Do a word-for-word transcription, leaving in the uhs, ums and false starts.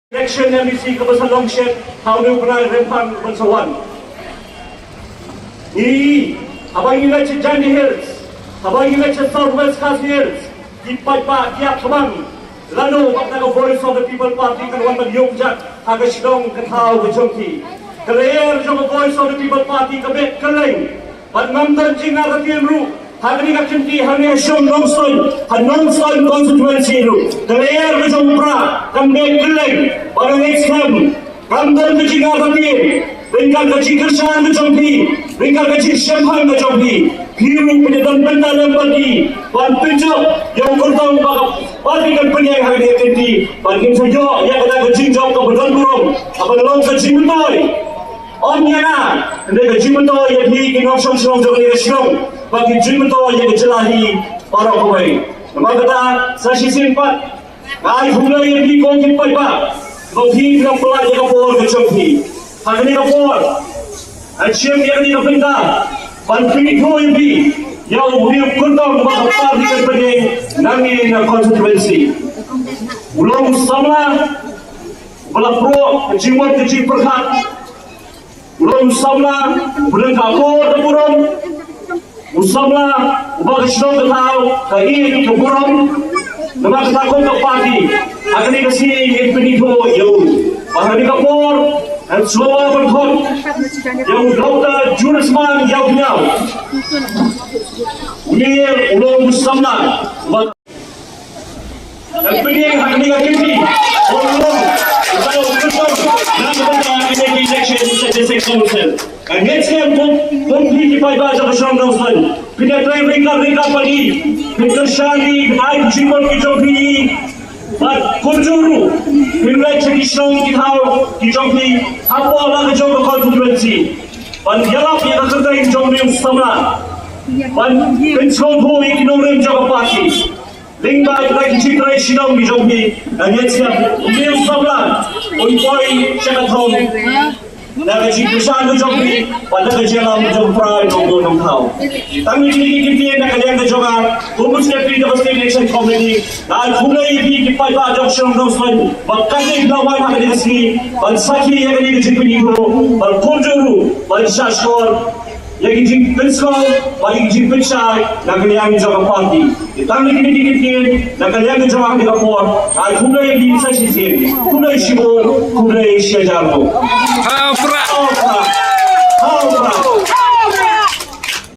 Election MDC kaba sa long shen ha une u bnai Rymphang uban sa wan. Ngi, haba ngi leit sha Jaintia Hills, haba ngi leit sha South West Khasi Hills, ki paidbah ki ïa kmen lano ba ka Voice of the People Party kan wan ban ïoh jingmut ha ka shnong ka thaw ka jong ki. Ka lyer jong ka Voice of the People Party ka beh kylleng. Bad ngam don jingartatien ruh ha kane ka kynti, ha kane ka shnong Nongstoiñ, ha Nongstoiñ constituency ruh ka lyer ka jong u Prah kam beh kylleng. Bad nga ngeit skhem, ngam don ka jingartatien ryngkat ka jingkyrshan ka jong phi, ryngkat ka jingshemphang ka jong phi. Phi ruh phi don bynta lem bad ngi ban pynjop ïa u kyrtong ba ka party kan pynïaid ha kane ka kynti, ban ngin sa ïoh ïa kata ka jingjop kaba don burom, kaba long ka jingmyntoi. Ym ïa nga, hynrei ka jingmyntoi ïa phi ki nongshong shnong jong kane ka shnong, bad ka jingmyntoi ïa ka jylla hi baroh kawei. Namar kata, sa shisien pat, nga ai khublei ïa phi ko ki paidbah ba phi la pynlait ïa ka por ka jong phi ha kane ka por, ha ïa kane ka bynta, ban pynithuh ïa phi ïa u briew kyrtong ba ka party kan pynïaid nangne na constituency. U long u samla uba la pruh ka jingmut ka jingpyrkhat. U long u samla uba don ka akor ka burom. U samla uba ka shnong ka thaw ka ïeit ka burom. Namar kata kum ka party, ha kane ka sngi ngin pynithuh ïa u. Bad ha kane ka por, ngan sngewbha ban khot ïa u Doctor Julius Mang Ïawkñiaw. Une u long u samla uba Pynïaid ha kane ka kynti, u long uba u kyrtong na ka bynta ka election sha District Council. Nga ngeit skhem kum, kum phi ki paidbah jong ka shnong Nongstoiñ, phin ïatrei ryngkat ryngkat bad ngi, phin kyrshan ïa ki jingmut ki jong phi, bad kumjuh ruh phin leit sha ki shnong ki thaw ki jong phi hapoh la ka jong ka constituency, ban ïalap ïa ka kyrteng jong u samla, ban pynsngewthuh ïa ki nongrim jong ka party. Lyngba ki jingtrei shitom ki jong phi, nga ngeit skhem u samla un poi sha ka thong na ka jingkyrshan ka jong phi bad na ka jingïalam jong u Prah Nongbuh Nongthaw. Tang kine ki kyntien na ka liang ka jong nga kum u Secretary jong ka State Election Committee, nga ai khublei ïa phi ki paidbah jong ka shnong Nongstoiñ ba katne phi la wan ha kane ka sngi ban sakhi ïa kane ka jingpynithuh, bad kumjuh ruh ban shah shkor ïa ki jingpynsngew bad ïa ki jingpynshai na ka liang jong ka party. Te tang kine ki kyntien na ka liang jong nga ha kane ka por, nga ai khublei ïa phi sa shisien, khublei shibun, khublei shihajar nguh. Ha u Prah.